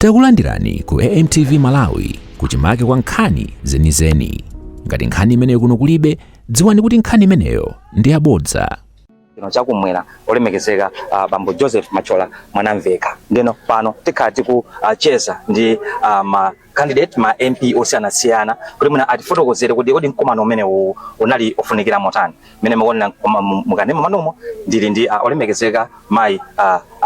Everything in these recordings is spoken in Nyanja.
Takulandirani ku AMTV Malawi, kuchimake kwa nkhani zenizeni. Ngati nkhani imeneyo kuno kulibe, dziwani kuti nkhani imeneyo ndi yabodza. Chino chakumwera, olemekezeka bambo Joseph Machola Mwanamveka. Ndeno pano tikhala tikucheza ndi ma candidate, ma MP osiyanasiyana, kuti mwina atifotokozere kuti kodi mkumano umene uwu unali ofunikira motani. Mmene mukuonera mukanema manomo, ndili ndi olemekezeka mayi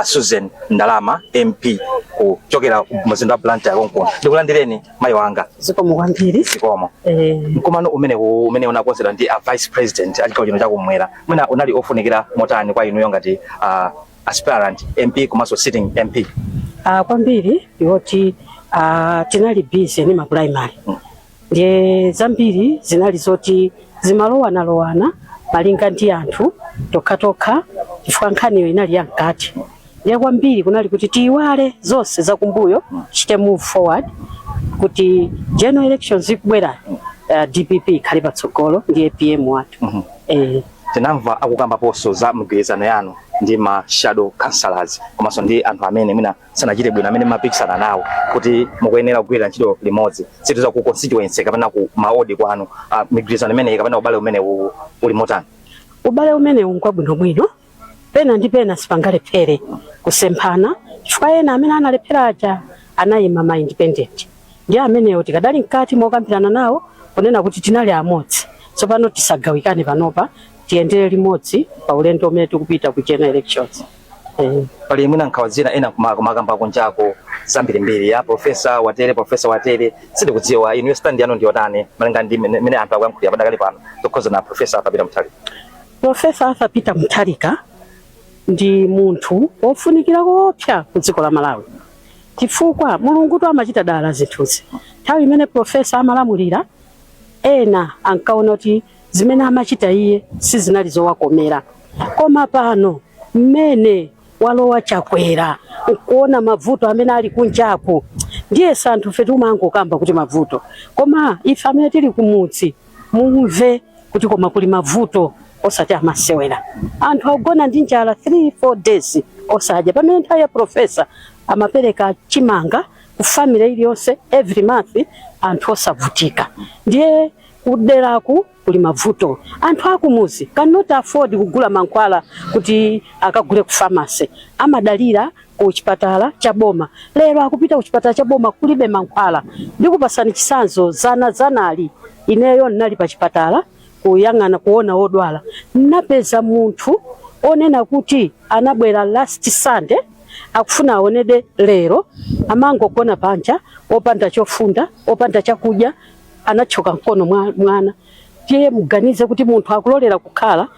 Susan Ndalama, MP kuchokera ku mzinda wa Blantyre konkuno. Ndikulandireni, mayi wanga. Zikomo kwambiri. Zikomo. Eh. Mkumano umene uwu umene unakonzedwa ndi a vice president a chigawo chino chakumwera, mwina unali ofunikira motani kwa inuyo ngati aspirant MP komanso sitting MP? Kwambiri ndikuti tinali busy ndi ma primary, ndiye zambiri zinali zoti zimalowanalowana malinga ndi anthu tokhatokha, chifukwa nkhaniyo inali yamkati. Ndiye kwambiri kunali kuti tiyiwale zonse zakumbuyo, tichite move forward kuti general elections ikubwera, DPP ikhale patsogolo ndi APM wathu. Tinamva akukambaponso za migwirizano yanu ndi ma shadow councillors komanso ndi anthu amene mwina sanachite bwino amene mapikisana nawo, kuti mukuyenera kugwira ntchito limodzi sitiza ku constituency kapena ku maodi kwanu. Migwirizano imeneyi kapena ubale umene uli motani? Ubale umene ngwabwinobwino. Pena ndi pena sipangalephere kusemphana, chifukwa ena amene analephera aja anayima ma independent, ndi amenewo tikadali mkati mokambirana nawo kunena kuti tinali amodzi, tsopano tisagawikane, panopa tiyendere limodzi pa ulendo umene tikupita ku general elections. Pali mwina nkhawa zina, ena kumakamba kunjako zambirimbiri ya professor watere, professor watere, sindikudziwa inu stand yanu ndi yotani malinga ndi mene anthu akuyankhulira padakali pano zokhuza na Professor Arthur Peter Mutharika? Professor Arthur Peter Mutharika ndi munthu wofunikira koopsa ku dziko la Malawi, chifukwa Mulungu tu amachita dala zinthuzi. Nthawi imene professor amalamulira, ena ankaona kuti zimene amachita iye sizinali zowakomera, koma pano mmene walowa Chakwera nkuona mavuto amene ali kunjaku, ndiye santhu fe timangokamba kuti mavuto, koma ife amene tili kumudzi mumve kuti koma kuli mavuto osati amasewera. Anthu akugona ndi njala 3 4 days osadya, pamene nthawi ya professor amapereka chimanga ku family iliyonse every month, anthu osavutika. Ndiye kuderaku kuli mavuto, anthu akumuzi cannot afford kugula mankhwala kuti akagule ku pharmacy, amadalira ku chipatala cha boma. Lero akupita ku chipatala cha boma, kulibe mankhwala. Ndikupasani chitsanzo, zana zanali ineyo ndinali pa chipatala kuyang'ana kuona wodwala, ndinapeza munthu onena kuti anabwera last Sunday, akufuna aonede lero, amangogona panja opanda chofunda, opanda chakudya, anachoka mkono mwa mwana. Tiye muganize kuti munthu akulolera kukhala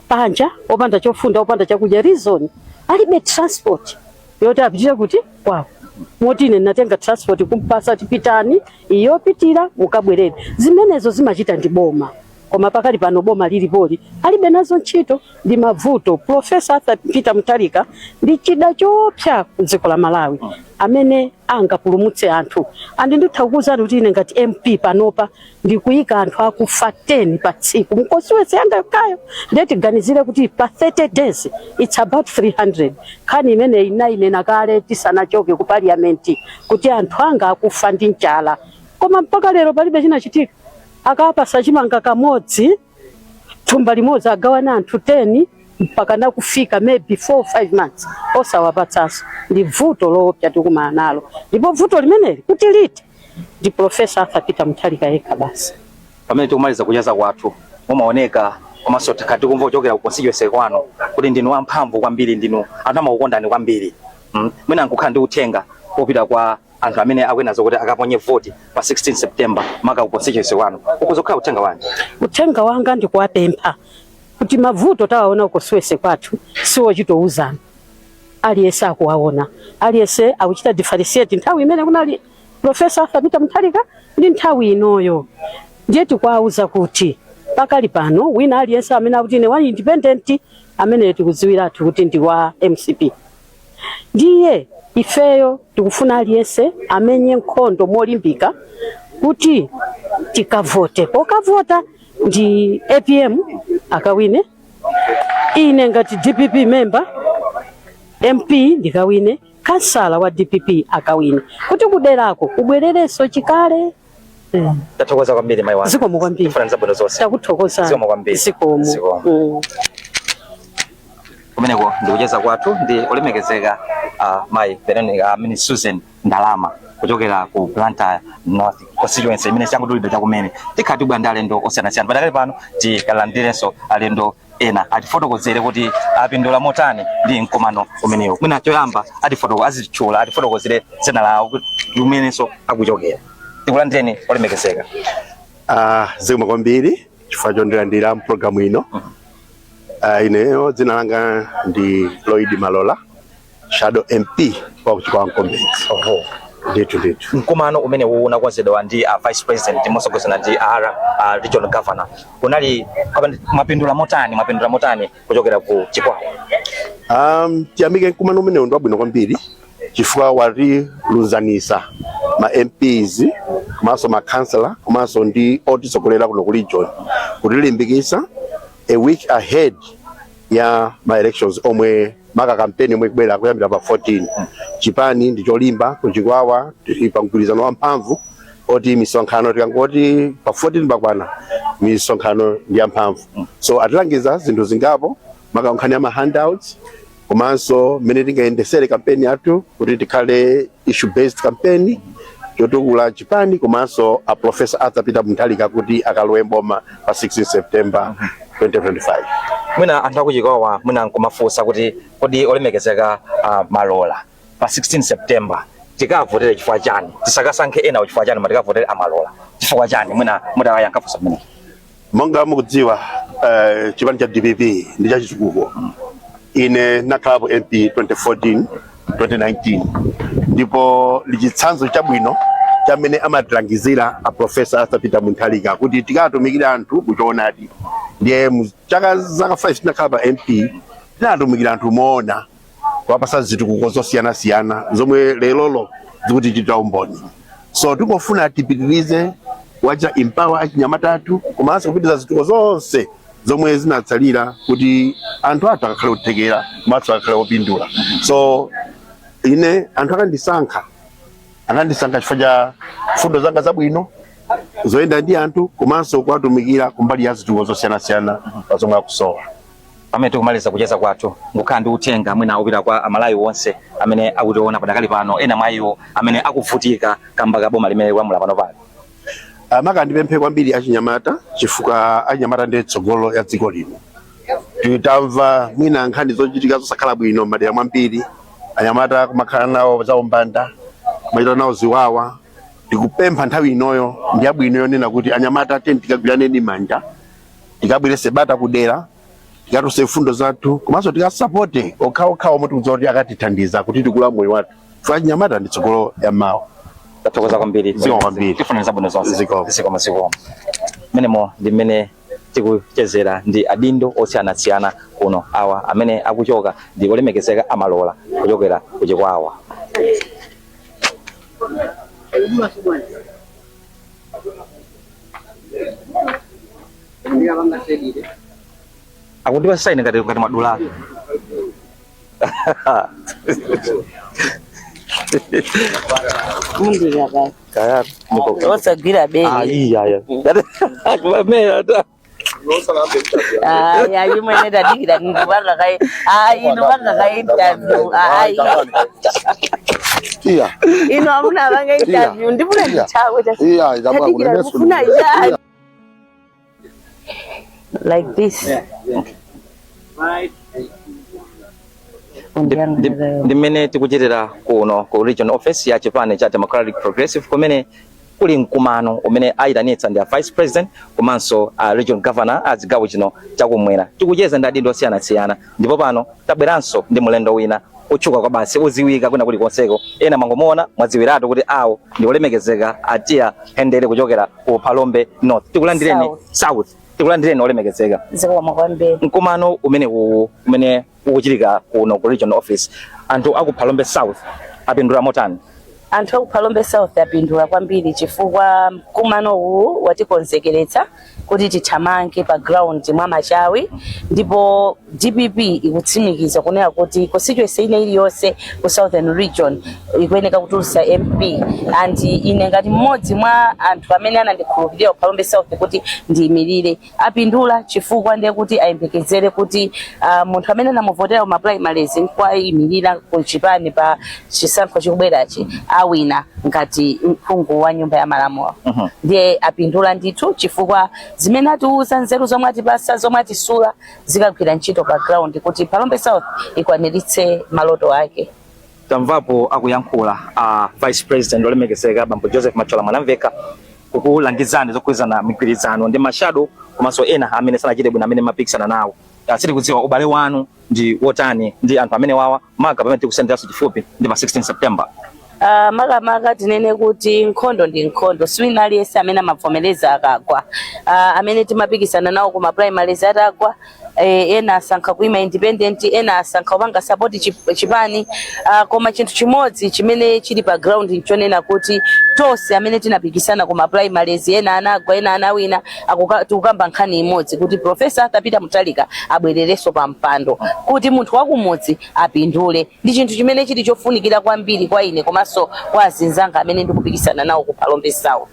panja opanda chofunda, opanda chakudya, reason alibe transport yoti apitire kuti kwawo. Moti ine ndinatenga transport kumpasa, tipitani iyopitira mukabwerere. Zimenezo zimachita ndi boma, koma pakali pano boma lilipoli alibe nazo ntchito, ndi mavuto. Professor Arthur Peter Mutharika ndi chida choopsa ku dziko la Malawi amene angapulumutse anthu. And nditha kukuwuzani kuti ine ngati MP panopa ndikuyika anthu akufa 10 pa tsiku mu constituency yanga yokhayo. Ndiye tiganizire kuti pa 30 days it's about 300. Nkhani imene inayinena kale tisanachoke ku parliament kuti anthu anga akufa ndi njala, koma mpaka lero palibe chinachitika. Akapasa chimanga kamodzi, thumba limodzi agawana anthu 10, mpaka nakufika maybe 4 5 months osawapatsanso. Ndi vuto loopsa tikumana nalo, ndipo vuto limeneli kuti liti ndi Professor Arthur Peter Mutharika yekha basi. Pamene tikumaliza kucheza kwathu, mumaoneka komanso takhala tikumva kuchokera ku constituency kwanu kuti ndinu wamphamvu kwambiri, ndinu anthu amakukondani kwambiri. Mwina nkukhala ndi uthenga popita kwa anthu amene akuyenazo kuti akaponye voti pa 16 September, maka ku constituency kwanu, ukuzokhala uthenga wanji? Uthenga wanga ndikuwapempha kuti mavuto tawaona ku constituency kwathu siwochitouzana, aliyense akuwaona, aliyense akuchita differentiate nthawi imene kunali Professor Arthur Peter Mutharika ndi nthawi inoyo. Ndiye tikuwauza kuti pakali pano wina aliyense amene akuti ine wa independent, amene tikudziwiratu kuti ndi wa MCP. Ndiye ifeyo tikufuna aliyense amenye nkhondo molimbika kuti tikavote, pokavota ndi APM akawine, ine ngati DPP member MP ndikawine. Kansala wa DPP akawine kuti kuderako kubwererenso chikale. Tathokoza kwambiri, mayi wanga. Zikomo kwambiri. Tifuna zabwino zonse. Takuthokozani. Zikomo kwambiri. Zikomo. Zikomo. Kumeneko ndikucheza kwathu ndi olemekezeka mayi Veronica amene Susan Ndalama kuchokera ku Blantyre North constituency imene changotulidwa chakumene. Tikhala tikubwera ndi alendo osiyanasiyana. Padakali pano tikalandirenso alendo ena atifotokozere kuti apindula motani ndi mkumano umenewu. Mwina choyamba azitchula, atifotokozere dzina lawo kumenenso akuchokera. Tikulandireni, olemekezeka. Zikomo kwambiri chifukwa chondilandira mpulogalamu ino. Ineyo dzina langa ndi Lloyd Malola, Shadow MP wa kuchikwawa Mkombedzi. Oho. Ndithu ndithu. Mkumano umene unakonzedwa ndi a vice president motsogozana ndi a regional governor unali mwapindula motani kuchokera ku Chikwawa? Tiyamike, mkumano umenewu ndi wabwino kwambiri chifukwa watilunzanisa ma MPs komanso ma councillor komanso ndi otitsogolera kuno ku region, kutilimbikitsa a week ahead ya ma elections omwe maka campaign omwe ikubwera kuyambira pa 14. Chipani ndi cholimba kuchikwawa, tili pa mgwirizano wamphamvu oti misonkhano tikangoti pa 14 pakwana, misonkhano ndi yamphamvu. So atilangiza zinthu zingapo, maka nkhani ya ma handouts komanso mmene tingayendesere kampeni yathu kuti tikhale issue based campaign yotukula chipani komanso a Professor Arthur Peter Mutharika kuti akalowe mboma pa 16 September 2025. Mwina anthu akuchikwawa mwina nkumafunsa kuti kodi olemekezeka Malola, pa 16 September tikavotere chifukwa chani? Tisakasankhe ena chifukwa chani, ma tikavotere amalola chifukwa chani? Mwina mutawayankha funso pamene. Monga mukudziwa, chipani cha DPP ndi chachitukuko. Ine nakhalapo MP 2014 2019, ndipo ndi chitsanzo chabwino chamene amatilangizira a Professor Arthur Peter Mutharika kuti tikatumikira anthu kuchoonadi. Ndiye mu chaka zaka 5 tinakhala pa MP, tinatumikira anthu moona, kuwapasa zitukuko zosiyanasiyana zomwe lerolo zikutichitira umboni. So tikofuna tipitirize wacha empower achinyamata athu komanso kupitiriza zitukuko zonse zomwe zinatsalira kuti anthu athu akakhale kuthekera komanso akakhale opindula. So ine anthu akandisankha chifukwa cha fundo zanga zabwino zoyenda ndi anthu komanso kuwatumikira kumbali ya zitukuko zosiyanasiyana pa zomwe akusowa. Pamene tikumaliza kucheza kwathu, ngukhala ndi uthenga mwina upita kwa Amalawi onse amene akutiona padakali pano, ena mwa iwo amene akuvutika kamba ka boma limene likulamula pano pano. Maka ndipemphe kwambiri achinyamata, chifukwa achinyamata ndiye tsogolo ya dziko lino. Titamva mwina nkhani zochitika zosakhala bwino m'madera mwambiri, anyamata kumakhala nawo zaumbanda, kumachita nawo ziwawa. Tikupempha nthawi inoyo ndi yabwino yonena kuti anyamata tiyeni tikagwiraneni manja, tikabwerese bata kudera, tikatuse mfundo zathu komanso tikasapote okhaokha omwe tikudziwa kuti akatithandiza kuti tikula moyo wathu, chifukwa achinyamata ndi tsogolo ya mawa. Tathokoza kwambiri. Zikomo kwambiri. Tifunira zabwino zonse. Zikomo. Zikomo, zikomo. Menemo ndi mmene tikuchezera ndi adindo osiyanasiyana kuno. Awa amene akuchoka ndi olemekezeka amalola kuchokera kuchikwawa. Akundipa saini ngati mwadula. Mundira basi. Kaya niko. Osagwira bere. Ah, iya iya. Kumamera ta. Ayi, ayi, mwene tadikira ndikupanga kai. Ayi, ndikupanga kai interview. Ayi. Iya. Ino amuna vanga interview. Ndifuna ndithawe. Iya, Tadikira ndikufuna ija. Like this. Ndi mmene tikuchitira kuno ku region office ya chipani cha Democratic Progressive, kumene kuli mkumano umene ayitanitsa ndi a vice president komanso a region governor a chigawo chino chakumwera. Tikucheza ndi adindo osiyanasiyana, ndipo pano tabweranso ndi mlendo wina otchuka kwa basi, oziwika kwina kulikonseko. Ena mwangomuona, mwadziwiratu kuti awo ndi olemekezeka Atiya Hendere kuchokera ku Phalombe North. Tikulandireni. South. South. Tikulandireni, olemekezeka. Zikomo kwambiri. Mkumano umene uwu umene ukuchitika kuno ku regional office, anthu aku Phalombe South apindula motani? Anthu aku Phalombe South apindula kwambiri chifukwa mkumano uwu watikonzekeretsa kuti tithamange pa ground mwa machawi, ndipo DPP ikutsimikiza kunena kuti constituency ine iliyonse ku Southern Region ikuyeneka kutulutsa MP, and ine ngati mmodzi mwa anthu amene anandikhulupirira ku Phalombe South kuti ndiyimirire, apindula chifukwa ndiye kuti ayembekezere kuti munthu amene anamuvotera kuma primaries nkwayimirira ku chipani pa chisankho chikubwerachi awina ngati mphungu wa Nyumba ya Malamulo. Ndiye apindula ndithu chifukwa zimene atiuza, nzeru zomwe atipasa, zomwe atisula, zikagwira ntchito pa ground kuti Phalombe South ikwaniritse maloto ake. Tamvapo akuyankhula a Vice President olemekezeka Bambo Joseph Machola Mwanamveka kukulangizani zokhuzana migwirizano ndi ma shadow komanso ena amene sanachite bwino amene mapikisana nawo. Sitikudziwa ubale wanu ndi wotani ndi anthu amene wawa, maka pamene tikusenderanso chifupi ndi pa 16 September. Makamaka tinene kuti nkhondo ndi nkhondo, siwina aliyense amene amavomereza akagwa. Amene timapikisana nawo kuma primaries atagwa, ena asankha kuima independent, ena asankha kupanga support chipani, koma chinthu chimodzi chimene chili pa ground nchonena kuti tonse amene tinapikisana kuma primaries, ena anagwa, ena anawina, tikukamba nkhani imodzi kuti Professor Arthur Peter Mutharika abwererenso pa mpando kuti munthu wakumudzi apindule. Ndi chinthu chimene chili chofunikira kwambiri kwa ine komanso kwa azinzanga amene ndikupikisana nawo ku Phalombe South.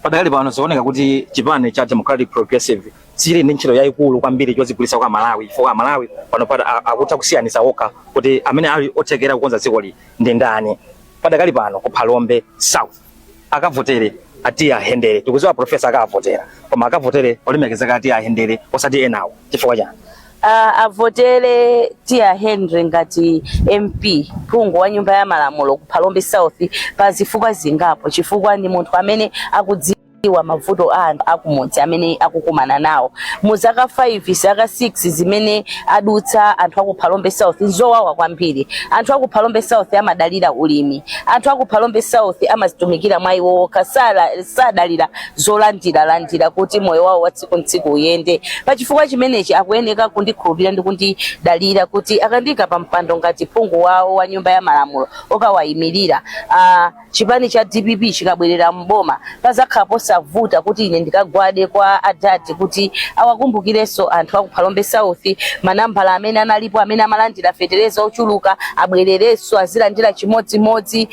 Padakali pano zioneka kuti chipani cha Democratic Progressive chili ndi ntchito yayikulu kwambiri chozigulitsa kwa Malawi, chifukwa Malawi pano pata akutha kusiyanitsa okha kuti amene ali othekera kukonza dzikoli ndi ndani. Padakali pano ku Phalombe South akavotere a T/A Hendere. Tikudziwa professor akavotera, koma akavotere olemekezeka a T/A Hendere osati enawo, chifukwa chani? Avotere T/A Henry ngati MP, phungu wa Nyumba ya Malamulo ku Phalombe South pa zifukwa zingapo, chifukwa ndi munthu amene akudziwa mavuto a anthu akumudzi amene akukumana nawo mu zaka 5, zaka 6 zimene adutsa. Anthu aku Phalombe South nzowawa kwambiri. Anthu aku Phalombe South amadalira ulimi. Anthu aku Phalombe South amazitumikira mwa iwo okha, sadalira zolandiralandira kuti moyo wawo wa tsiku ntsiku uyende. Pachifukwa chimenechi akuyeneka kundikhulupirira ndi kundidalira kuti akandika pa mpando ngati phungu wawo wa Nyumba ya Malamulo okawayimirira, chipani cha DPP chikabwerera mboma, pazakhala posavuta kuti ine ndikagwade kwa adati kuti awakumbukirenso anthu aku Phalombe South. Manambala amene analipo amene amalandira fetereza ochuluka abwererenso, azilandira chimodzimodzi.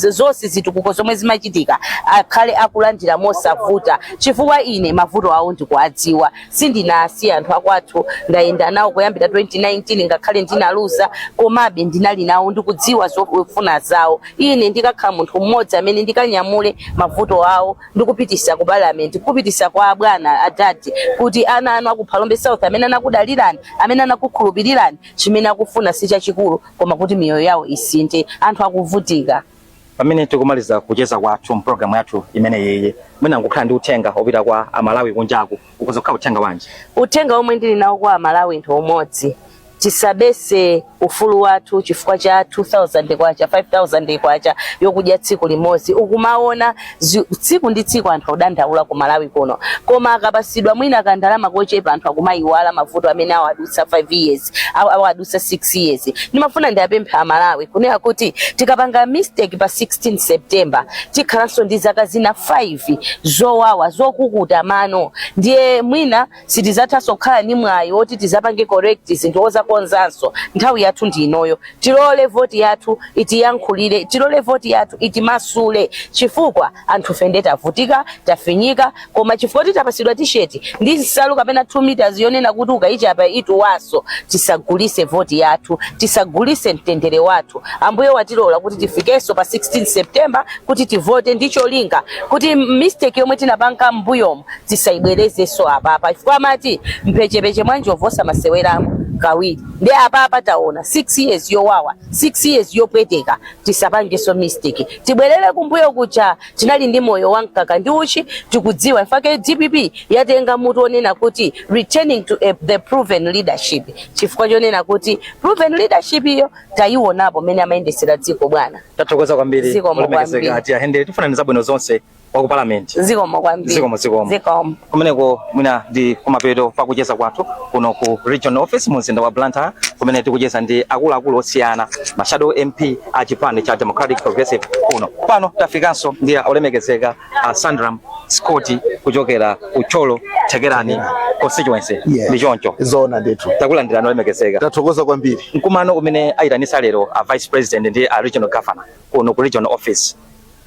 Zonse zitukuko zomwe zimachitika akhale akulandira mosavuta, chifukwa ine mavuto awo ndikuadziwa. Sindinasiya anthu akwathu, ndayenda nawo kuyambira 2019. Ngakhale ndinaluza, komabe ndinali nawo, ndikudziwa zofuna zawo. Ine ndikakhala munthu mmodzi amene ndikanyamule mavuto awo ndikupitisa ku parliament, kupitisa kwa abwana adati kuti ana anu aku Phalombe South amene anakudalirani, amene anakukhulupirirani, chimene akufuna si chachikulu koma kuti miyoyo yawo isinthe. Anthu akuvutika. Pamene tikumaliza kucheza kwathu mpulogalamu yathu imene yeye, mwina nkukhala ndi uthenga opita kwa Amalawi kunjaku, ukuza kukhala uthenga wanji? Uthenga omwe ndili nawo kwa Amalawi ndi umodzi: tisabese ufulu wathu chifukwa cha 2000 kwacha, 5000 kwacha yokudya tsiku limodzi. Ukumaona tsiku ndi tsiku anthu akudandaula ku Malawi kuno, koma akapasidwa mwina kandalama kochepa, anthu akumayiwala mavuto amene awadutsa 5 years, awadutsa 6 years. Ndimafuna ndiapemphe Amalawi kunena kuti tikapanga mistake pa 16 September, tikhalanso ndi zaka zina 5 zowawa, zokukuta mano. Ndiye mwina sitizathanso kukhala ni mwayi woti tizapange correct zinthu ozakonzanso. Nthawi yathu ndi inoyo. Tilole voti yathu itiyankhulire, tilole voti yathu itimasule, chifukwa anthu fe tavutika, tafinyika. Koma chifukwa titapasidwa t-shirt ndi nsalu kapena 2 meters yonena kuti ukayichapa ituwaso, tisagulise voti yathu, tisagulise mtendere wathu. Ambuye watilola kuti tifikenso pa 16 September kuti tivote, ndi cholinga kuti mistake yomwe tinapanga m'mbuyomu tisayibwerezenso apapa, chifukwa amati mphechepeche mwa njovu osamaseweramo kawiri. Ndi apapa taona 6 years yowawa, 6 years yopweteka. Tisapangenso mistake, tibwerere kumbuyo kuja tinali ndi moyo wa mkaka ndi uchi. Tikudziwa ifake DPP yatenga mutu onena kuti "Returning to the proven leadership", chifukwa chonena kuti proven leadership iyo tayionapo mmene amayendesera dziko bwana. Tathokoza kwambiri. Zikomo Olemekezeka kwambiri. A T/A Hendere, tifunani zabwino zonse. Wa ku parliament. Zikomo kwambiri. Zikomo, zikomo. Zikomo. Kumeneko mwina ndi kumapeto pakucheza kwathu kuno ku regional office mu mzinda wa Blantyre, kumene tikucheza ndi akuluakulu osiyana, ma shadow MP a chipani cha Democratic Progressive kuno. Pano tafikanso ndi olemekezeka a Sandram Scott kuchokera ku Thyolo Thekerani constituency. Yes. Ndi choncho? Zona ndithu. Takulandirani, olemekezeka. Tathokoza kwambiri. Mkumano umene ayitanisa lero a vice president ndi a regional governor kuno ku regional office,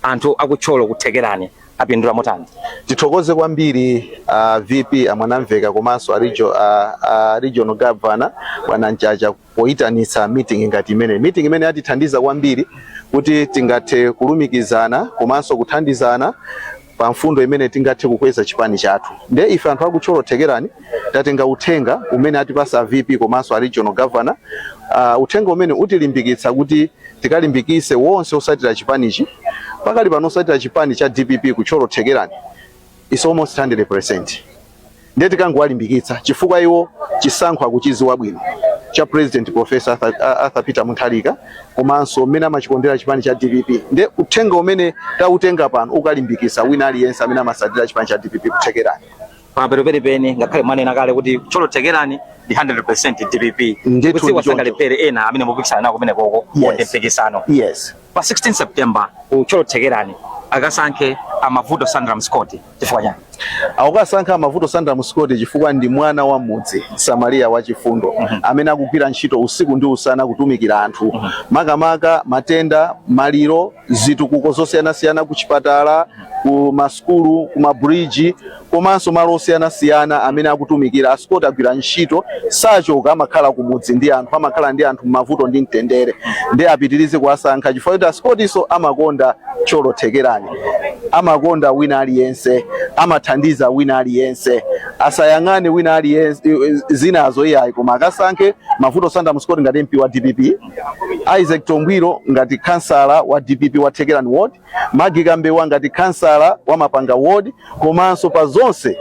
anthu aku Thyolo ku Thekerani apindula motani? Tithokoze kwambiri VP a Mwanamveka komanso a regional governor bwana Mchacha poyitanitsa meeting ngati imene. Meeting imene yatithandiza kwambiri kuti tingathe kulumikizana komanso kuthandizana pa mfundo imene tingathe kukweza chipani chathu. Nde ife anthu aku Thyolo Thekerani tatenga uthenga umene atipasa VP komanso a regional governor, uthenga umene utilimbikitsa kuti tikalimbikise wonse osatira chipanichi. Pakali pano osatira chipani cha DPP ku Thyolo Thekerani is almost 100%. Ndiye tikangowalimbikitsa chifukwa iwo chisankho akuchiziwa bwino cha President Professor Arthur Peter Mutharika komanso mmene amachikondera chipani cha DPP. Ndiye uthenga umene tautenga pano ukalimbikitsa wina aliyense amene amasatira chipani cha DPP ku Thekerani. Pamapeto penipeni, ngakhale mwanena kale kuti Thyolo Thekerani ndi 100% DPP, Ndithu, kudziwa ndi choncho. sangalephere ena amene mupikisana nawo kumene koko ndi mpikisano. Yes. Pa 16 September ku Thyolo Thekerani akasankhe a Mavuto Sandram Scott chifukwa chani? Akukasankha Mavuto Sandram Scott chifukwa ndi mwana wa mudzi, Samaria wachifundo, amene akugwira ntchito usiku ndi usana kutumikira anthu, makamaka matenda, maliro, zitukuko zosiyanasiyana ku chipatala, ku masukulu, ku mabridge komanso malo osiyanasiyana amene akutumikira. A Scott agwira ntchito, sachoka, amakhala kumudzi ndi anthu, amakhala ndi anthu m'mavuto ndi mtendere. Ndi apitirize kuwasankha chifukwa kuti a Scottiso amakonda Thyolo Thekerani, amakonda wina aliyense, amathandiza wina aliyense, asayang'ane wina aliyense zinazo iyayi, koma akasankhe Mavuto Sandram Scott ngati MP wa DPP, Isaac Tongwiro ngati kansala wa DPP wa Thekerani Ward, Magi Kambewa ngati kansala wa Mapanga Ward, komanso pa zonse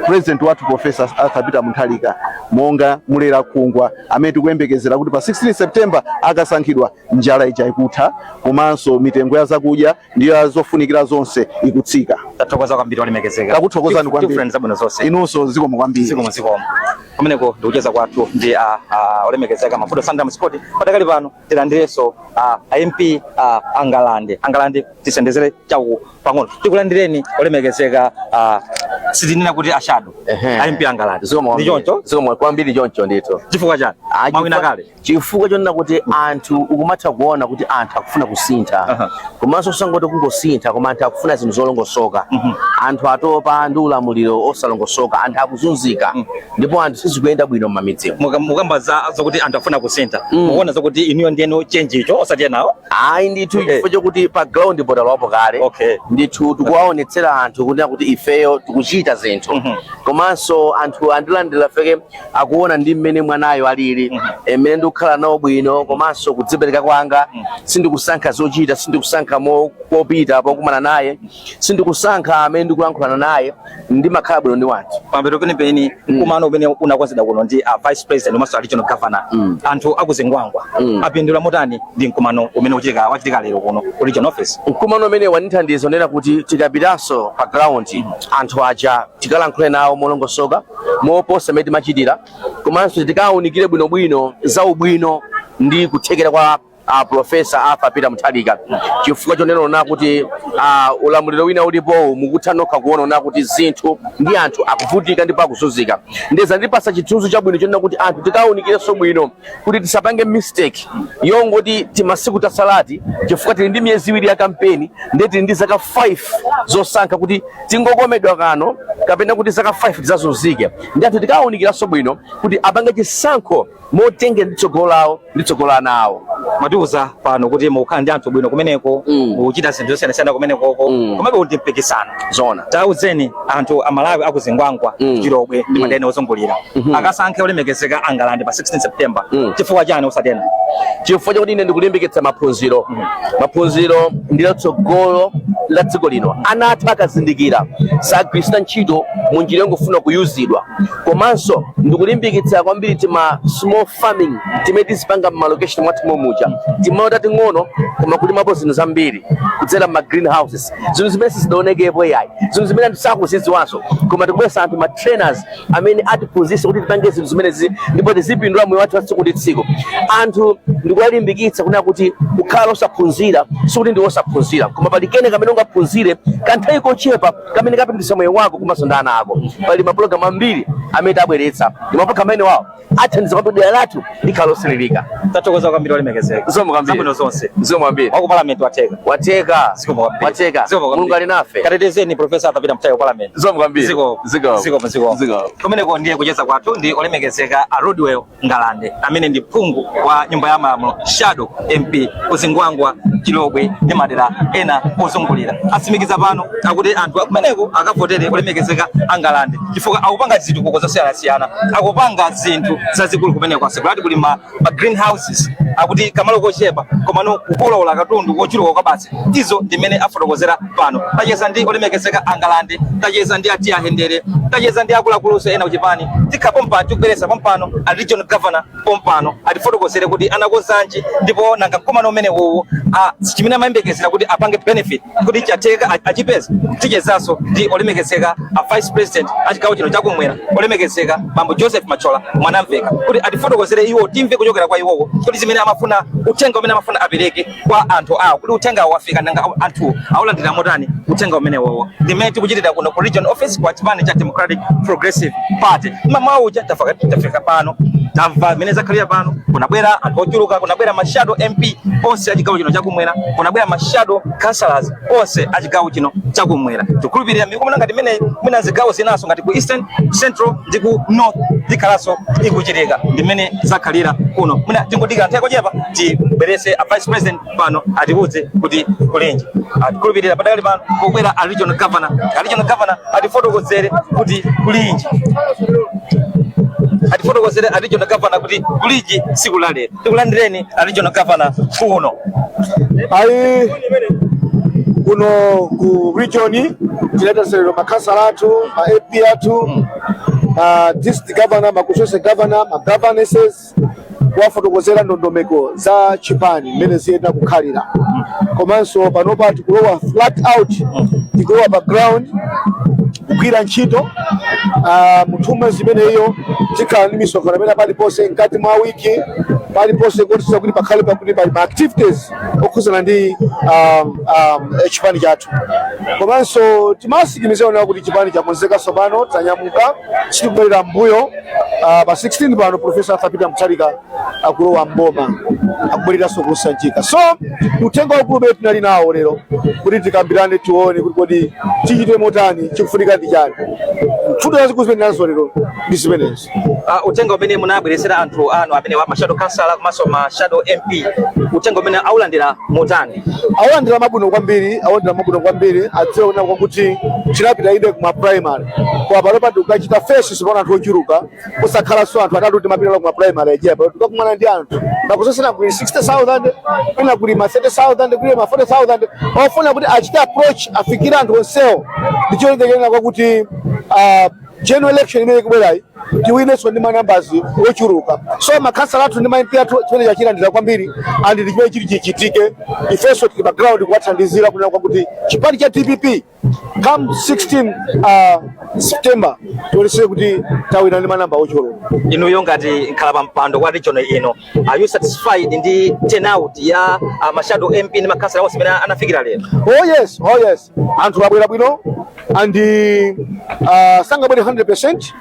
President wathu Professor Arthur Peter Mutharika monga mulera khungwa amene tikuyembekezera kuti pa 16 September akasankhidwa, njala ija ikutha komanso mitengo ya zakudya ndiyo zofunikira zonse ikutsika. Tathokoza kwambiri, olemekezeka. Takuthokozani kwambiri. Tikufunirani zabwino zonse. Inunso zikomo kwambiri. Zikomo, zikomo. Kumeneko ndikucheza kwathu ndi olemekezeka Mavuto Sandram Scott. Padakali pano tilandirenso a MP Angalande. Angalande, tisendezere chaku pang'ono. Tikulandireni, olemekezeka, sitinena kuti a shadow, a MP Angalande. Zikomo Ndi kwambiri. choncho? Zikomo kwambiri, choncho ndithu. Chifukwa chani? Mwawina kale. Chifukwa chonena kuti anthu, ukumatha kuona kuti anthu akufuna kusintha, komanso osangoti kungosintha, koma anthu akufuna zinthu zolongosoka. Anthu atopa ndi ulamuliro osalongosoka, anthu akuzunzika ndipo anthu sizikuyenda bwino m'mamidzimu. Mukamba za zokuti anthu afuna kusintha, mukuona zokuti inuyo ndiyeno change icho, osati enawo? Ayi ndithu, chifukwa chokuti pa ground potalowapo kale. Ndithu tikuwaonetsera anthu kunena kuti ifeyo tikuchita zinthu, komanso anthu andilandira feke akuona ndi mmene mwanayo alili, mmene ndikukhala nawo bwino, komanso kudzipereka kwanga. Sindikusankha zochita, sindikusankha popita pokumana naye, sindikusankha amene ndikulankhulana naye, ndimakhala bwino ndi wanthu. Pamapeto penipeni, mkumano umene unakonzedwa kuno ndi a vice president komanso a regional governor, anthu akuzingwangwa apindula motani ndi mkumano umene wachitika lero kuno ku regional office? Mkumano umene wandithandiza unena kuti tikapitanso pa ground, anthu aja tikalankhule nawo molongosoka moposa mmene timachitira, komanso tikawunikire bwinobwino za ubwino ndi kuthekera kwa Professor Arthur Peter Mutharika, chifukwa chonena kuti ulamuliro wina ulipowu mukutha nokha kuona kuti zinthu ndi anthu akuvutika ndipo akuzunzika. Ndezandipasa chithunzi chabwino chonena kuti anthu tikawunikirenso bwino kuti tisapange mistake yongoti timasiku tasalati, chifukwa tili ndi miyezi 2 ya kampeni, ndiye tili ndi zaka 5 zosankha kuti tingokomedwa kano kapena kuti zaka 5 tizazunzike. Ndi anthu tikawunikiranso bwino kuti apange chisankho motengera ndi tsogolo lawo ndi tsogolo la ana awo. Mwatiuza pano kuti mukukhala ndi anthu bwino kumeneko, mukuchita zinthu zosiyanasiyana kumenekoko, komabe kuti mpikisano. Zona. Tauzeni anthu Amalawi akuzingwangwa, Chilobwe ndi madera ozungulira, akasankhe olemekezeka Angalande pa 16 September chifukwa chani, osatena? Chifukwa chakuti ine ndikulimbikitsa maphunziro. Maphunziro ndilo tsogolo la dziko lino. Ana athu akazindikira sagwiritsa ntchito mu njira yongofuna kuyuzidwa. Komanso ndikulimbikitsa kwambiri tima small farming timene tizipanga m'ma location mwathu momuja, timalo tating'ono koma kulimapo zinthu zambiri kudzera ma greenhouses, zinthu zimene sizidaonekepo yayi, zinthu zimene anthu sakuzidziwanso, koma tikubweretsa anthu, ma trainers amene atiphunzitse kuti tipange zinthu zimenezi ndipo tizipindula moyo wathu wa tsiku ndi tsiku. Anthu ndikuwalimbikitsa kunena kuti kukhala osaphunzira sikuti ndi osaphunzira, koma pali kene kamene ungaphunzire kanthawi kochepa kamene kapindulitsa moyo wako komanso ndi ana ako. Pali mapulogalamu ambiri amene tabweretsa, ndi mapulogalamu amene wawo athandiza kwambiri dera lathu likhala losililika. Tathokoza kwambiri, olemekezeka. Zikomo kwambiri. Zabwino zonse. Zikomo kwambiri. Waku parliament wateka. Wateka. Zikomo kwambiri. Wateka. Zikomo kwambiri. Mulungu ali nafe. Katetezeni Professor Arthur Peter Mutharika ku parliament. Zikomo kwambiri. Zikomo. Zikomo. Zikomo, zikomo. Zikomo. Kumeneko ndiye kucheza kwathu ndi olemekezeka a Rodwell Ngalande amene ndi phungu wa nyumba ya malamulo, shadow MP ku Zingwangwa, Chilobwe ndi madera ena ozungulira. Atsimikiza pano akuti anthu kumeneko akavotere olemekezeka a Ngalande chifukwa akupanga zitukuko zosiyanasiyana, akupanga zinthu zazikulu kumeneko. Asekulati kuli ma greenhouses, akuti kamalo kochepa komano kukolola katundu kochuluka kwabasi. Izo ndimene afotokozera pano. Tacheza ndi olemekezeka a Ngalande, tacheza ndi ati ahendere, tacheza ndi akuluakuluso ena kuchipani. Tikha pompano tikubweresa pompano a regional governor pompano atifotokozere kuti anakonzanji ndipo nanga mkumano umene uwu chimene amayembekezera kuti apange benefit kuti chatheka achipeza. Tichezanso ndi olemekezeka a vice president a chigawo chino chakumwera, olemekezeka bambo Joseph Machola Mwanamveka, kuti atifotokozere iwo, timve kuchokera kwa iwowo kuti zimene amafuna, uthenga umene amafuna apereke kwa anthu awo, kuti uthenga wafika, nanga anthu awulandira motani uthenga umene wowo. Ndimene tikuchitira kuno ku region office kwa chipani cha Democratic Progressive Party. Mamawa uja tafika pano, tamva mmene zakhalira pano. Kunabwera anthu ochuluka, kunabwera ma shadow MP onse a chigawo chino chakumwera, kunabwera ma shadow councillors onse a chigawo chino chakumwera. Tikhulupirira mikumano ngati imene mwina zigawo zinaso ngati ku Eastern, Central ndi ku North zikhalanso ikuchitika. Ndimene zakhalira kuno. Mwina tingodikira nthawi kochepa tibwerese a vice president pano atiuze kuti kulinji. Atikhulupirira padakali pano kubwera a regional governor. A regional governor atifotokozere kuti kulinji, atifotokozere a regional governor kuti kulinji tsiku la lero. Tikulandireni a regional governor kuno. Ayi, kuno ku region tinaitanitsa makhansala athu, ma MP athu, district governor, ma constituency governor, ma governesses, kuwafotokozera ndondomeko za chipani mmene ziyenda kukhalira. Komanso panopa tikulowa flat out, tikulowa pa ground kugwira ntchito. Mu 2 months imeneyo tikhala ndi misonkhano imene paliponse mkati mwa wiki, paliponse kotisa kuti pakhale pakuti pali ma activities okhuzana ndi chipani chathu. Komanso timasikimizira kuti chipani chakonzeka tsopano, tanyamuka, sitikubwerera mbuyo. Pa 16 pano Professor Arthur Peter Mutharika akulowa mboma, akubwereranso kusanjika. So uthenga waukulu umene tinali nawo lero kuti tikambirane, tione kuti kodi tichite motani, chikufunika ndi chani. Mfundo zazikulu zimene nazo lero ndi zimenezo. Uthenga umene munabweresera anthu anu amene wa ma shadow councillor komanso ma shadow MP, uthenga umene aulandira motani? Awulandira mabwino kwambiri, awulandira mabwino kwambiri. Adziwe kunena kuti tinapita inde kuma primary, koma panopa tikukachita face sipano anthu ochuluka, kusakhalanso anthu atatu timapita kuma primary aja. Pano tikakumana ndi anthu makusosera kuli 60,000, kwina kuli ma 30,000, kuli ma 40,000 ofuna kuti achite approach, afikire anthu onsewo ndi cholinga chonena kwakuti general election imene ikubwerayi tiwinenso ndi ma numbers ochuluka. So makhansala athu ndi ma MP athu chimene chachilandira kwambiri and ndi chimene chili chichitike. Ifenso tili pa ground kuwathandizira kunena kwakuti chipani cha DPP come 16 September tionesere kuti tawina ndi manamba ochuluka. Inuyo ngati nkhala pa mpando kwa region ino, are you satisfied ndi turnout ya ma shadow MP ndi makhansala onse amene anafikira lero? Oh yes, oh yes, anthu abwera bwino and sangabwere 100%,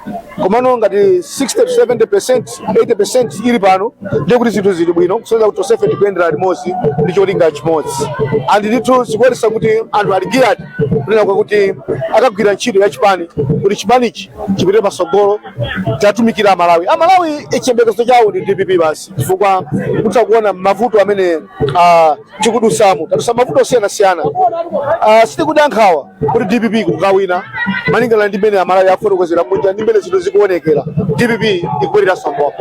komano ngati 60 to 70%, 80% ili pano, ndiye kuti zinthu zili bwino, kusonyeza kuti tonsefe tikuyendera limodzi ndi cholinga chimodzi. And ndithu zikuonesa kuti anthu ali geared kunena kwakuti akagwira ntchito ya chipani kuti chipanichi chipite patsogolo, tatumikira Amalawi. Amalawi chiyembekezo chawo ndi DPP basi, chifukwa kutha kuona mavuto amene tikudusamo, tadusa mavuto osiyanasiyana. Sitikuda nkhawa kuti DPP kukawina malingana ndi mmene Amalawi afotokozera kunja ndi mmene zinthu. zikuonekera, DPP ikubwereranso mboma.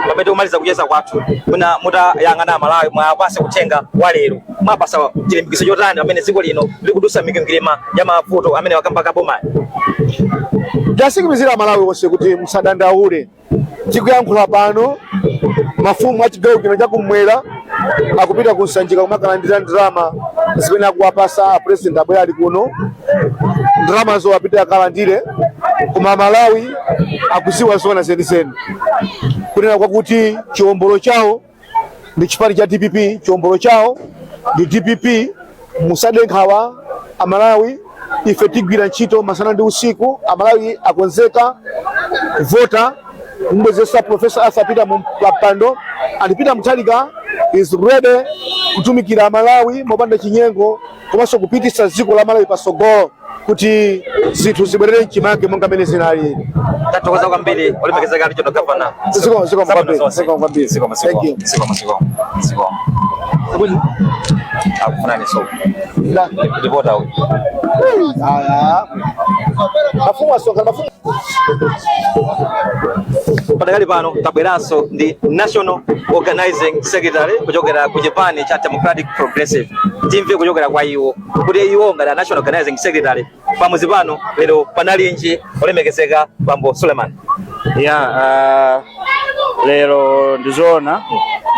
Pamene tikumaliza kucheza kwathu, mwina mutayang'ana Malawi, mwapasa uthenga wa lero, mwapasa chilimbikitso chotani pamene dziko lino likudusa mikwingwirima ya mavuto amene wakamba kaboma? Ndiwatsimikizira Malawi onse kuti musadandaule. Tikuyankhula pano, mafumu a chigawo chino chakumwera akupita ku Nsanjika kumakalandira ndalama zimene akuwapasa a president. Abwera ali kuno, ndalamazo apite akalandire. Koma Malawi akuziwa zona zenizeni kunena kwakuti chiwombolo chawo ndi chipani cha DPP, chiwombolo chawo ndi DPP. Musade nkhawa Amalawi, ife tigwira ntchito masana ndi usiku. Amalawi akonzeka kuvota kumbwezesa Professor Arthur Peter Mpando, and Peter Mutharika is ready kutumikira Amalawi mopanda chinyengo komanso kupitisa dziko la Malawi pasogolo kuti zinthu zibwerere mchimake monga mmene zinalili. Tathokoza kwambiri, olemekezeka Regional Governor. Zikomo, zikomo Zabwino kwambiri. zonse. Zikomo kwambiri. Zikomo, zikomo. Thank you. Zikomo, zikomo, zikomo. Akufunani so ripota uyu. Aya. Mafumu asoka, mafumu. Padakali pano tabweranso ndi National Organizing Secretary kuchokera ku chipani cha Democratic Progressive. Timve kuchokera kwa iwo kuti iwo ngati a National Organizing Secretary, pamuzi pano lero panalinji, olemekezeka bambo Suleiman? Ya, lero ndizoona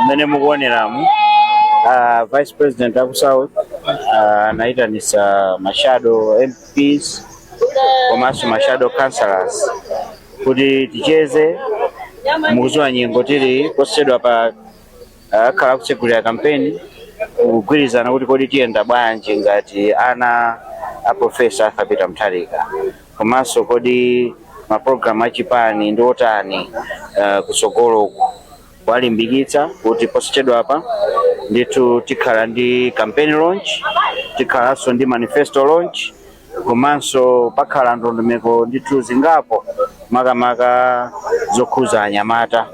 mmene mukuoneramu, Vice President aku South anayitanisa ma shadow MPs komanso ma shadow councillors kuti ticheze. Mukuziwa nyengo tili posachedwa pa akhala kutsegulira kampeni, kugwirizana kuti kodi tiyenda bwanji ngati ana a Professor Arthur Peter Mutharika, komanso kodi mapulogalamu achipani ndi otani kutsogoloku, kuwalimbikitsa kuti posachedwa apa ndithu tikhala ndi campaign launch, tikhalanso ndi manifesto launch, komanso pakhala ndondomeko ndithu zingapo, makamaka zokhuza anyamata,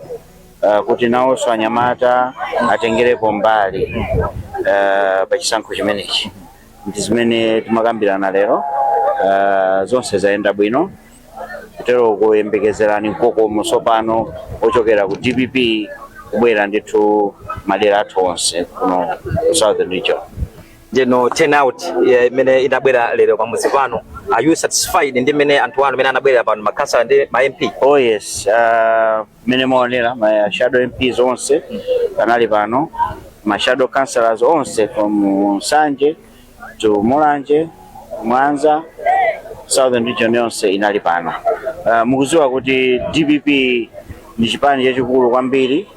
kuti nawonso anyamata atengerepo mbali pa chisankho chimenechi. Ndi zimene timakambirana lero. Zonse zayenda bwino, kutero kuyembekezerani mkokomo tsopano ochokera ku DPP kubwera ndithu madera athu onse kuno ku Southern Region. Ndino turnout imene idabwera lero pamuzi pano, are you satisfied ndi mmene anthu anu amene anabwera pano, makhansala ndi ma MP? Oh yes, mmene maonera, ma shadow MPs onse anali pano, ma shadow councillors onse from Nsanje to Mulanje, Mwanza, Southern Region yonse inali pano. Mukuziwa kuti DPP ndi chipani chachikulu kwambiri,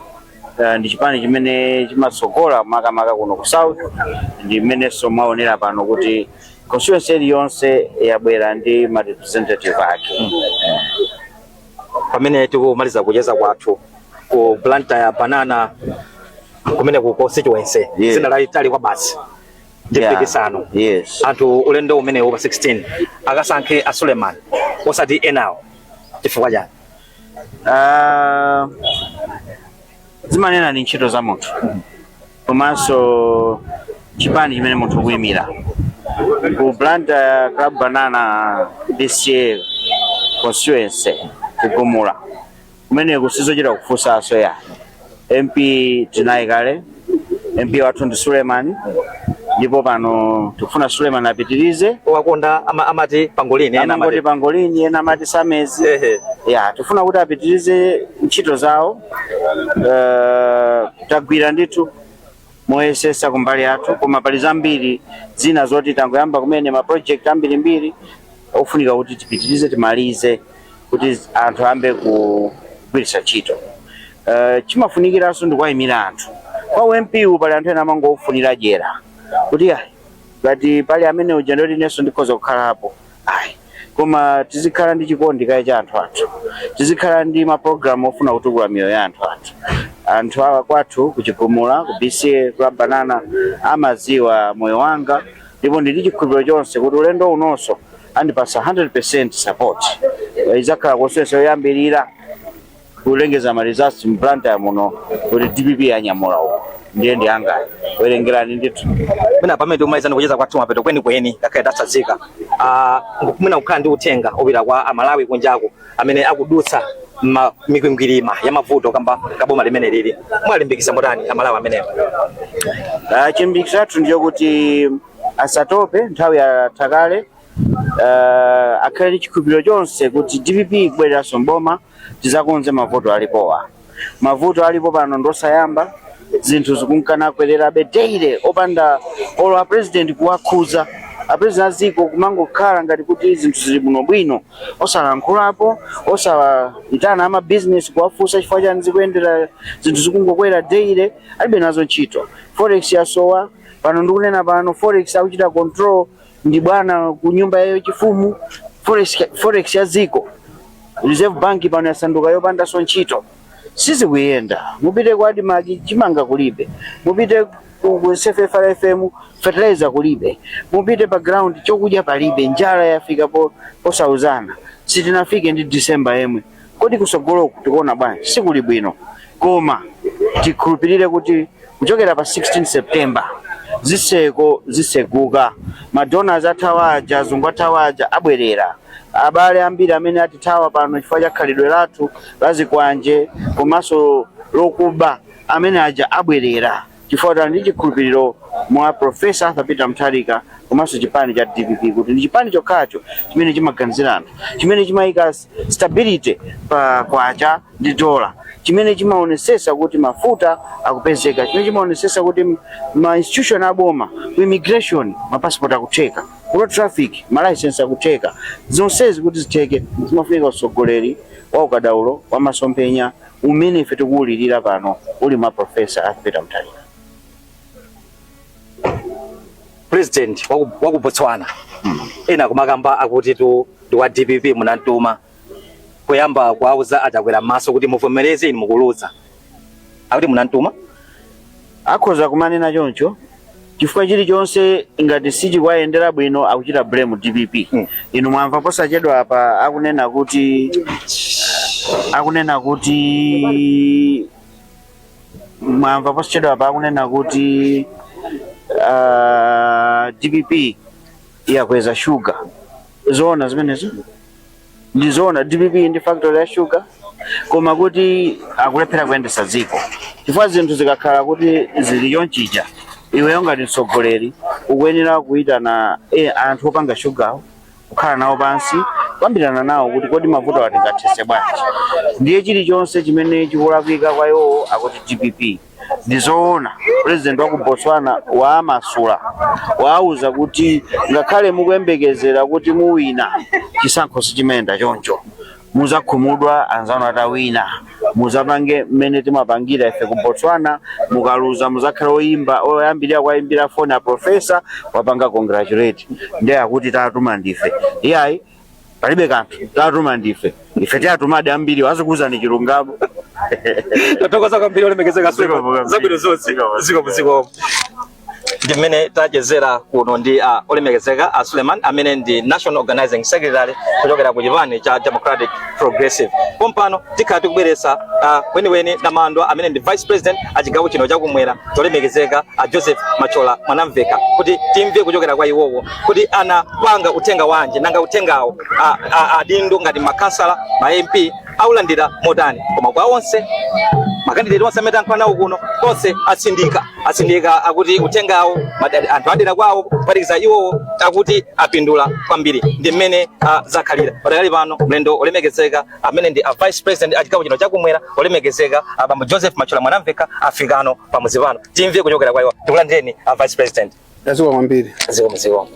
ndi chipani chimene chimatsogola makamaka kuno ku South. Ndi mmenenso mwaonera pano kuti constituency iliyonse yabwera ndi ma representative ake. Pamene tikumaliza kucheza kwathu ku Blantyre Banana kumene ku constituency, dzina lalitali kwa basi, ndi mpikisano, anthu ulendo umenewu pa 16 akasankhe a Suleiman osati enawo, chifukwa chani? Zimanena ndi ntchito za munthu komanso chipani chimene munthu ukuyimira. Ku Blantyre Club Banana BCA constituency, kugumula kumeneku, sizochita kufunsanso ya MP. Tinayi kale MP wathu ndi Suleiman, ndipo pano tikufuna Suleiman apitirize. Wakonda amati pangolini, ena amangoti pangolini, ena amati samezi. Ya, tifuna kuti apitirize ntchito zawo. Tagwira ndithu moyesesa kumbali yathu, koma pali zambiri zina zoti tangoyamba kumene, ma project ambirimbiri ofunika kuti tipitirize, timalize kuti anthu ayambe kugwiritsa ntchito. Chimafunikiranso ndi kuwayimira anthu kwa MP. Pali anthu ena amangofunira dyera kuti ayi, ngati pali amene uja ndoti inenso ndikhoza kukhalapo. Ayi, koma tizikhala ndi chikondi kaye cha anthu athu, tizikhala ndi mapulogalamu ofuna kutukula miyoyo ya anthu athu. Anthu awa kwathu kuchigumula, ku BCA Club Banana, amaziwa moyo wanga, ndipo ndili chikhulupiriro chonse kuti ulendo unonso andipasa 100% support. Idzakhala constituency yoyambirira kulengeza ma results mu Blantyre muno kuti DPP yanyamula uko, ndiye ndi angayi, werengerani ndithu. Pena pamene tikumalizana kucheza kwathu, mapeto kwenikweni, ngakhale tatsazika, Mwina kukhala ndi uthenga opita kwa Amalawi kunjaku amene akudutsa mikwingwirima ya mavuto kamba kaboma limene lili, mwalimbikisa motani Amalawi amenewo? Chilimbikitso chathu ndichokuti asatope, nthawi yatha kale. Akhale ndi chikhulupiriro chonse kuti DPP ikubwereranso mboma, tizakonze mavuto alipowa. Mavuto alipo pano ndosayamba, zinthu zikunkana kwererabe daily opanda olo a president kuwakhuza. A president aziko kumangokhala ngati kuti zinthu zili bwinobwino, osalankhulapo, osayitana ama business kuwafunsa chifukwa chani zikuyendera zinthu zikungokwera daily, alibe nazo ntchito. Forex yasowa pano, ndikunena pano forex akuchita control ndi bwana ku nyumba yayo chifumu. Forex ya dziko, Reserve Bank pano yasanduka yopandanso ntchito, sizikuyenda. Mupite ku ADMARC, chimanga kulibe. Mupite ku CFFRFM, fertilizer kulibe. Mupite pa ground, chokudya palibe. Njala yafika posauzana. Sitinafike ndi December yemwe, kodi kusogoloku tikuona bwanji? Sikuli bwino, koma tikhulupirire kuti kuchokera pa 16 September zitseko zitseguka, madonors athawaja, azungu athawaja abwerera, abale ambiri amene atithawa pano chifukwa cha khalidwe lathu la zikwanje komanso lokuba, amene aja abwerera, chifukwa tali ndi chikhulupiriro mwa Professor Arthur Peter Mutharika komanso chipani cha DPP, kuti ndi chipani chokhacho chimene chimaganizira anthu, chimene chimayika stability pa kwacha ndi dola, chimene chimaonesesa kuti mafuta akupezeka, chimene chimaonesesa kuti ma institution aboma, ku immigration mapassport akutheka, ku road traffic ma license akutheka. Zonsezi kuti zitheke zimafunika utsogoleri wa ukadaulo wa masomphenya umene ife tikuwulirira pano uli mwa Professor Arthur Peter Mutharika. President waku Botswana, ena kumakamba akuti tu ndi wa DPP, munamtuma kuyamba kuauza aChakwera m'maso kuti muvomereze inu mukuluza, akuti munamtuma. Akhoza kumanena choncho chifukwa chilichonse ngati sichikuwayendera bwino akuchita blame DPP. Inu mwamva posachedwa apa akunena kuti mwamva posachedwa apa akunena kuti DPP yakweza shuga. Zoona zimenezo? Ndizoona DPP ndi factory ya shuga? Koma kuti akulephera kuyendesa dziko, chifukwa zinthu zikakhala kuti zili chonchija, iweyo ngati mtsogoleri ukuyenera kuyitana anthu opanga shugawo, kukhala nawo pansi, kukambirana nawo kuti kodi mavuto atingathese bwanji. Ndiye chilichonse chimene chikulakwika kwa iwowo akuti DPP. Ndizoona, president wa ku Botswana waamasula, waauza kuti ngakhale mukuyembekezera kuti muwina, chisankho sichimayenda choncho, muzakhumudwa anzanu atawina, muzapange mmene timapangira ife ku Botswana, mukaluza muzakhala oyimba oyambirira kuwayimbira foni a professor wapanga congratulate. Ndiye akuti tatuma ndife. Iyayi, palibe kanthu, tatuma ndife, ife tiatumadi ambiri, wazikuuzani chilungamo. Tathokoza kwambiri, olemekezeka. Zikomo kwambiri. Zabwino zonse. Zikomo. Zikomo, zikomo. Ndi mmene tachezera kuno ndi olemekezeka a Suleiman amene ndi National Organizing Secretary kuchokera ku chipani cha Democratic Progressive. Pompano tikhala tikubweretsa weniweni namandwa amene ndi Vice President a chigawo chino chakumwera, tolemekezeka a Joseph Machola Mwanamveka, kuti timve kuchokera kwa iwowo kuti anapanga uthenga wanji, nanga uthengawo adindo ngati makhansala, ma MP aulandira motani. Koma kwa onse makandidate onse amene tayankhula nawo kuno, onse atsindika akuti uthengawo anthu adera kwawo kuphatikiza iwowo akuti apindula kwambiri. Ndi mmene zakhalira padakali pano. Mlendo olemekezeka amene ndi a Vice President a chigawo chino chakumwera, olemekezeka abambo Joseph Machola Mwanamveka, afikano pamudzi pano, timve kuchokera kwa iwo. Tikulandireni, a Vice President. Zikomo kwambiri. Zikomo, zikomo.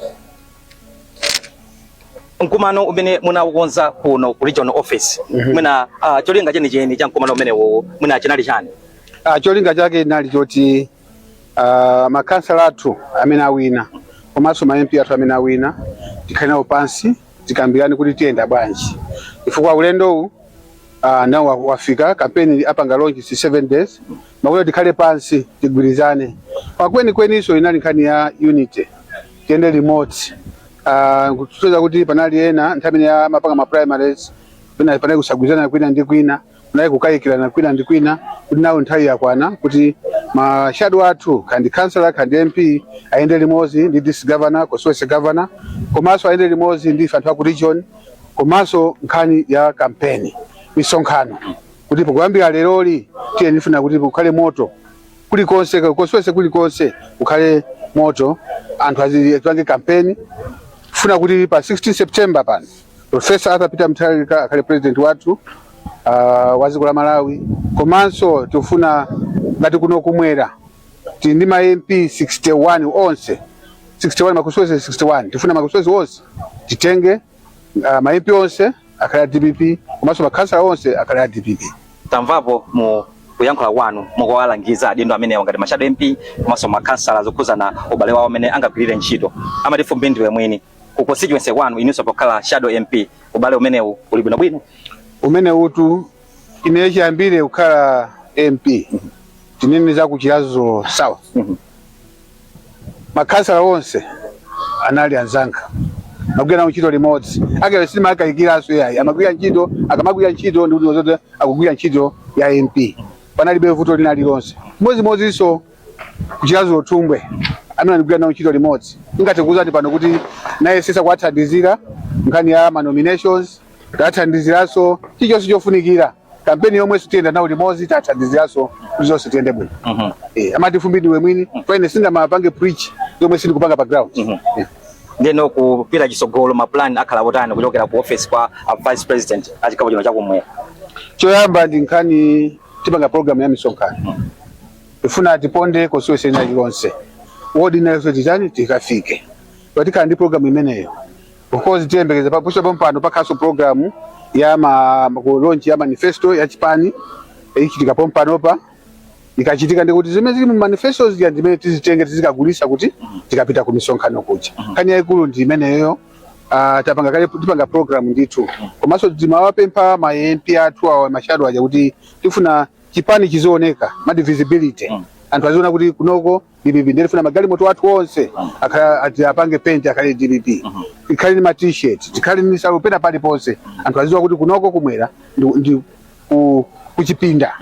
Mkumano umene munawukonza kuno ku regional office, mwina cholinga chenicheni cha mkumano umenewo mwina chinali chani? Cholinga chake inali choti makhansala athu amene awina komanso ma MP athu amene awina tikhale nawo pansi, tikambirane kuti tiyenda bwanji, chifukwa ulendowu nawo wafika, kampeni apanga launch si 7 days, makuti tikhale pansi tigwirizane. Pakwenikweninso inali nkhani ya unity, tiyende limodzi, kutoza kuti panali ena nthawi imene amapanga ma primaries pena panali kusagwirizana kwina ndi kwina. Kunali kukayikirana kwina ndi kwina kuti nawo nthawi yakwana kuti ma shadow athu, kandi councillor kandi MP, ayende limodzi ndi district governor, constituency governor, komanso ayende limodzi ndi ife anthu aku region, komanso nkhani ya kampeni, misonkhano, kuti pokuyambira leroli tiye ndifuna kuti kukhale moto kulikonse, constituency kulikonse kukhale moto, anthu azipange kampeni. Funa kuti pa 16 September pano Professor Arthur Peter Mutharika akhale president wathu wa dziko la Malawi. Komanso tifuna ngati kuno kumwera tili ndi ma MP 61 onse, 61 ma constituency 61, tifuna ma constituency onse titenge ma MP onse akhale a DPP, komanso makhansala onse akhale a DPP. Tamvapo mu kuyankhula kwanu mukuwalangiza adindo amenewa ngati ma shadow MP komanso makhansala zokhuzana ubale wawo amene angagwirire ntchito. Amati fumbi ndiwe mwini. Ku constituency kwanu, inunso pokhala shadow MP, ubale umenewu uli bwinobwino? Umene utu ine chiyambire kukhala MP, tinene za ku Chiradzulu South, makhansala onse anali anzanga, amagwira nawo ntchito limodzi. Akale sitimakayikiraso yayi, amagwira ntchito, akamagwira ntchito ndikuti zote akugwira ntchito ya MP, panalibe vuto lina lilonse. Chimodzimodzinso ku Chiradzulu Thumbwe amene andigwira nawo ntchito limodzi, ingathe kuwuzani pano kuti nayesesa kuwathandizira nkhani ya ma nominations, tathandiziranso chilichonse chofunikira, kampeni yomwenso tiyenda nawo limodzi, tathandiziranso kuti zonse tiyende bwino. Amati fumbi ndiwe mwini, paine sindamapange preach zomwe sindikupanga pa ground. Ndeno kupita chisogolo, ma plan akhala otani kuchokera ku office kwa a vice president a chigawo chino chakumwera? Choyamba ndi nkhani tipanga program ya misonkhano, ifuna tiponde constituency ina iliyonse, ward ina iliyonse titani tikafike, patikhala ndi program imeneyo. Of course tiyembekeza papusa pompano pakhaso program ya ma ku launch ya manifesto ya chipani ichitika pompanopa. Ikachitika ndikuti zimene zili mu manifesto zija zimene tizitenge tizikagulisa kuti tikapita ku misonkhano kuja. Nkhani yayikulu ndi imeneyo. Tapanga kale, tipanga program ndithu. Komanso timawapempha ma MP athu awa, ma shadow aja, kuti tifuna chipani chizioneka, mati visibility, anthu aziona kuti kunoko DPP. Ndifuna magalimoto athu onse akhala ati apange paint akhale DPP, tikhale ndi ma T-shirt, tikhale ndi nsalu pena paliponse, anthu aziwa kuti kunoko kumwera ndi kuchipinda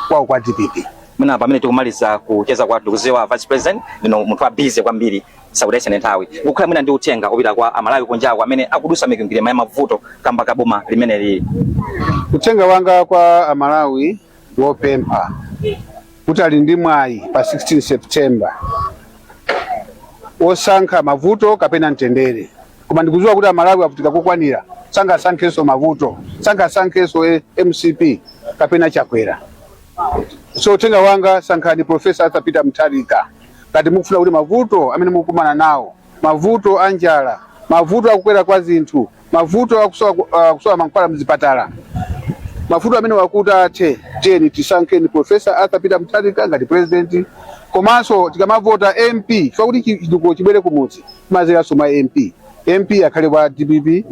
kwawo kwa DPP. Mwina pamene tikumaliza kucheza kwathu, ndikuziwa vice president ndino munthu wa busy kwambiri, sakutayisane nthawi, kukhala mwina ndi uthenga upita kwa Amalawi kunjaku amene akudusa mikwingwirima ya mavuto kamba ka boma limene lili. Uthenga wanga kwa Amalawi ndi wopempha kuti ali ndi mwayi pa 16 September wosankha mavuto kapena mtendere. Koma ndikudziwa kuti Amalawi avutika kokwanira, sangasankhenso mavuto, sangasankhenso MCP kapena Chakwera. So uthenga wanga, sankhani Professor Arthur Peter Mutharika ngati mukufuna kuti mavuto amene mukukumana nawo, mavuto a njala, mavuto akukwera kwa zinthu, mavuto akusowa kusowa mankhwala mzipatala, mavuto amene wakuti athe, tiyeni tisankheni Professor Arthur Peter Mutharika ngati president. Komanso tikamavota MP, chifukwa kuti chitukuko chibwere kumudzi timazeranso mwa MP, MP akhale wa DPP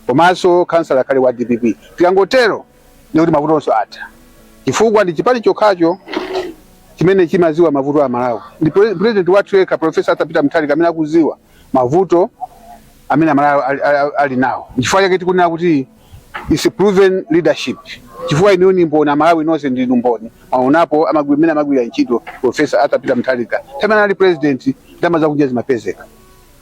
komanso councillor akhale wa DPP. Tikangotero ndikuti mavuto onse atha, chifukwa ndi chipani chokhacho chimene chimaziwa mavuto a Malawi. Ndi president wathu yekha, Professor Arthur Peter Mutharika, amene akuziwa mavuto amene Amalawi ali nawo. Chifukwa chake tikunena kuti is a proven leadership, chifukwa inuyo ni mboni, Amalawi nonse ndinu mboni, maonapo amene amagwira ntchito Professor Arthur Peter Mutharika. Amene anali president, ndalama zakunja zimapezeka.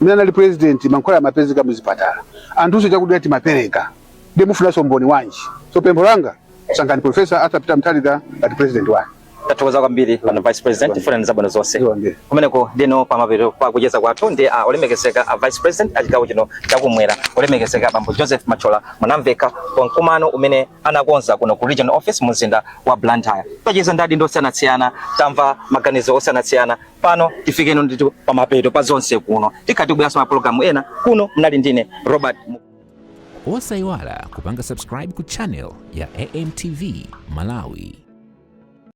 Amene anali president, mankhwala amapezeka muzipatala, anthunso chakudya timapereka. Ndiye mufunanso mboni wanji? So pempho langa, sankhani Professor Arthur Peter Mutharika ngati president wanu. Tathokoza kwambiri pano, vice president, tifunani zabwino zonse. Kwambiri. Kumeneko ndino pamapeto pa kucheza kwathu ndi a olemekezeka a vice president a chigawo chino chakumwera, olemekezeka bambo Joseph Machola Mwanamveka, pa mkumano umene anakonza kuno ku regional office mu mzinda wa Blantyre. Tacheza ndi adindo osiyanasiyana, tamva maganizo osiyanasiyana. Pano tifikeno ndithu pamapeto pa zonse kuno. Tikhati kubweranso mapulogalamu ena kuno. Mnali ndine Robert. Osayiwala kupanga subscribe ku channel ya AMTV Malawi.